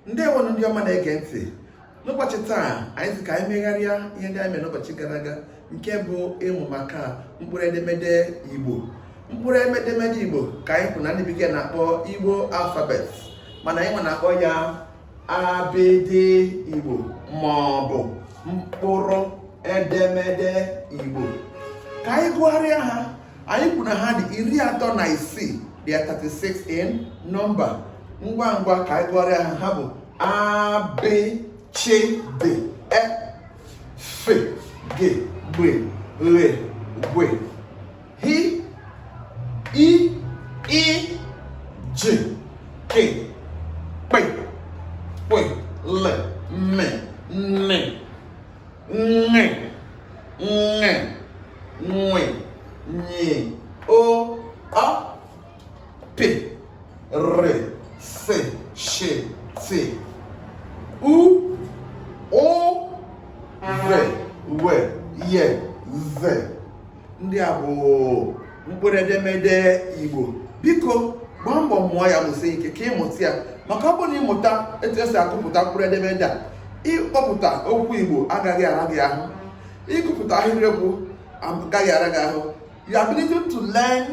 Ndewonụ, ndị ọma na-ege ntị. N'ụbọchị taa, anyị sị ka anyị megharịa ihe ndị anyị mere n'ụbọchị gara aga, nke bụ ịmụ maka mkpụrụ edemede Igbo. Mkpụrụ edemede Igbo ka anyị kwuru na ndị bekee na-akpọ Igbo alphabet, mana anyị nwa na-akpọ ya abịdị Igbo ma ọ bụ mkpụrụ edemede Igbo. Ka anyị gụgharịa ha. Anyị kwuru na ha dị 36. They are 36 in number. Ngwa ngwa, ka anyị gụgharịa ha. Ha bụ A, B, C, D, E, F, G, B, L, W, H, I, I, J, K, P, Q, L, M, N, Ṅ, Ṅ, Nw, Ny, O, Ọ, P, R, S, Sh, T, U, Ụ, V, W, Y, Z. Ndị a bụ mkpụrụ edemede Igbo. Biko, gbaa mbọ mụọ ya, mụsie ike ka ịmụta ya, maka ọ bụrụ na ịmụta etu esi agụpụta mkpụrụ edemede a, ịkpọpụta okwu Igbo agaghị ara gị ahụ, ịgụpụta ahịrịokwu agaghị ara gị ahụ. Your ability to learn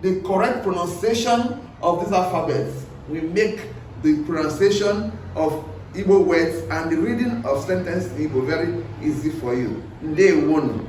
the correct pronunciation of these alphabets will make the pronunciation of Igbo words and the reading of sentences in Igbo very easy for you. Ndewonu.